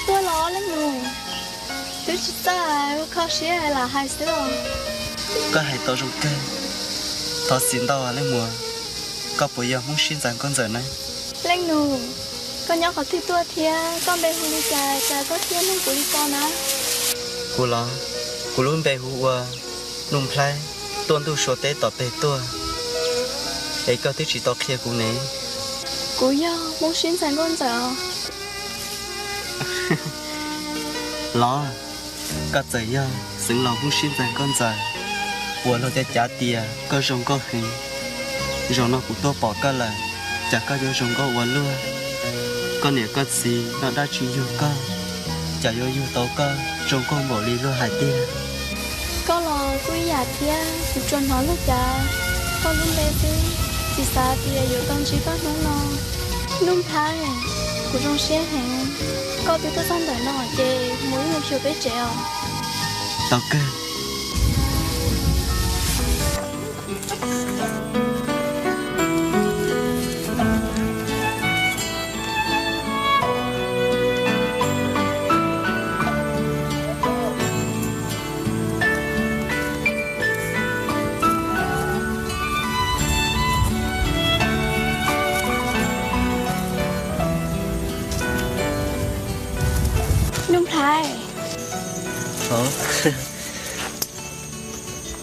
Tuaj los leej nus, twb tsis txawj, kho siab lam hais xwb os. Koj hais tau zoo kawg, thov txim ntau leej muam. Koj puas yog Hmoob Siab Ntxawm Nkauj Ntxawm na? Leej nus, koj nyob qhov twg tuaj thiab koj npe hu li cas cas koj thiaj nug kuv li ko na? Kuv los, kuv lub npe hu ua Nuj Nplhaib, tuaj ntuj Suav teb tom peg tuaj, es koj twb tsis tau qhia kuv ne. Kuv yog Hmoob Siab Ntxawm Nkauj Ntxawm os. Los, koj txawm yog xeev laus Hmoob Siab Ntxawm Nkauj Ntxawm uas luag cav cav tias koj zoo nkauj heev, zaum no kuv tuaj pom koj lawm, cas koj yuav zoo nkauj ua luaj? Koj niam koj txiv noj dab tsi yug koj, cas yuav yug tau koj zoo nkauj npaum li luag hais tiag? Koj los kuj ib yam thiab, kuv tsuas hnov luag cav koj lub npe xwb, tsis xav tias yuav tau ntsib koj hnub no. Nuj Nplhaib, kuv zoo siab heev, koj twb tuaj txog ntawm no ces mus ib mus xyuas peb tsev os. Tau kawg. Nuj Nplhaib.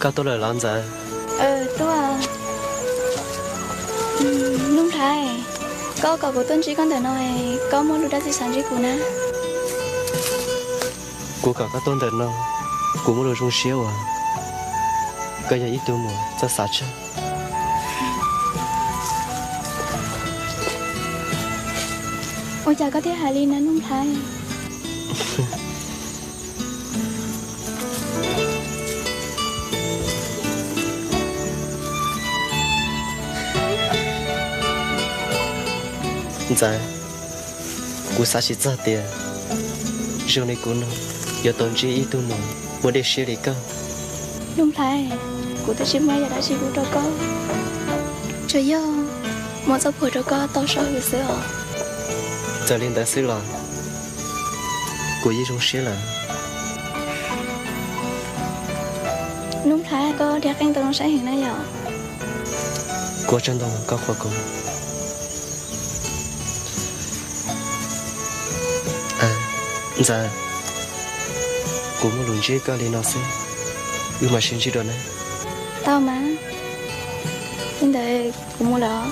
Koj tuaj lawm los Ntxawm? Tuaj. Nuj Nplhaib, koj kom kuv tuaj ntsib koj ntawm no, koj muaj lus dab tsi xav ntsib kuv na? Kuv kom koj tuaj ntawm no, kuv muaj lus zoo siab uas koj yog ib tug muam txawj xav tshaj. Ua cas koj thiaj hais li na Nuj Nplhaib? Ntxawm, kuv xav tsis txog tias zoo li kuv no yuav tau ntsib ib tug muam muaj dej siab li koj. Nuj Nplhaib, kuv twb tsis muaj yam dab tsi pub rau koj, tsuas yog muab txoj phuam rau koj tau soj hwm xwb os. Txawm li ntawd xwb los kuv yeej zoo siab lawm. Nuj Nplhaib, koj diav qeej tau zoo saib heev na yom. Kuv ua tsaug ntau koj qhuas kuv. Ntxawm, kuv muaj lus ntsib koj li no xwb, wb mam sib ntsib dua na. Tau mas, li ntawd kuv mus lawm.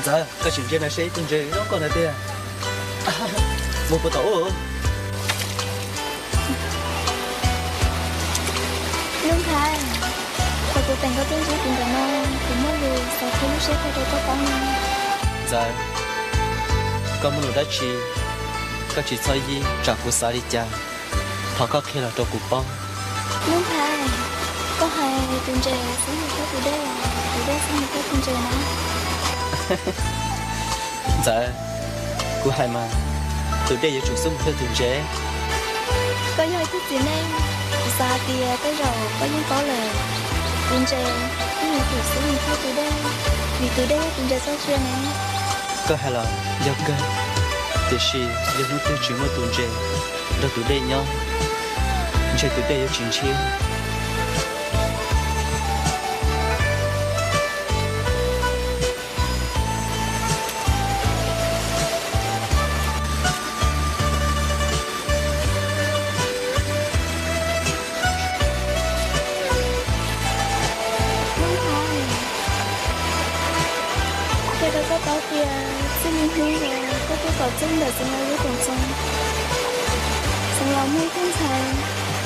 Ntxawm, koj tsis ntsia na, seb ib tug ntses zoo nkauj ntawd tiag. Mus puas tau? Nuj Nplhaib, thaum kuv teem koj tuaj ntsib kuv ntawm no, kuv muaj lus xav qhia lub siab rau koj paub no. Ntxawm, koj muaj lus dab tsi, koj tsis txhob yig, tsam kuv xav li cas, thov koj qhia los rau kuv paub. Nuj Nplhaib, koj hais tus ntses xub mus thiab tus dej, tus dej xub mus thiab tus ntses na. Ntxawm, kuv hais mas, tus dej yuav tsum xub mus thiab tus ntses. Koj yog ib tug txiv neej, kuv xav hais tias tej zaum koj yeej paub lawm, tus ntses yeej yuav tsum xub mus thiab tus dej, vim tus dej yog tus ntses txoj sia ne. Koj hais los yog kawg, tiam sis yog hnub twg tsis muaj tus ntses nrog tus dej nyob, ntshe tus dej yuav tsis ntshiab. Qhia rau koj paub tias txij li hnub uas koj tuaj tom txog ntawm xeev laus lub koom txoos, xeev laus muaj ib tug ntxhais,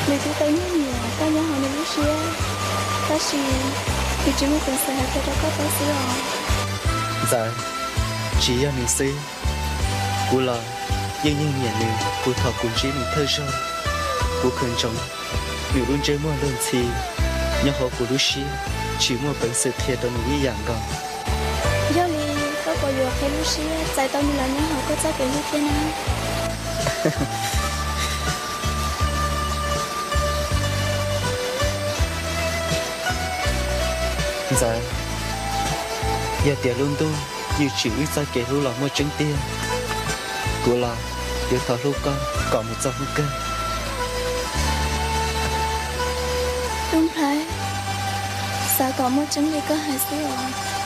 nws twb tau nyiag niam koj nyob hauv nws lub siab, tab sis nws tsis muaj peev xwm hais qhia rau koj paub xwb os. Ntxawm, tsis yog nws xwb, kuv los yeej yeej nyiam nws puag thaum kuv ntsib nws thawj zaug. Kuv khaws ntsoov nws lub ntsej muag luag ntxhi nyob hauv kuv lub siab, tsis muaj peev xwm qhia rau nws ib yam nkaus. Yog li, koj puas yuav qhib lub siab txais tau nws los nyob hauv koj txoj kev hlub thiab na? Ntxawm, yog tias lub ntuj ywj tsim wb txoj kev hlub los muaj tseeb tiag, kuv los yuav thov hlub koj kom mus txog hnub kawg. Tub Nplhaib, xav kom muaj tseeb li koj hais xwb os.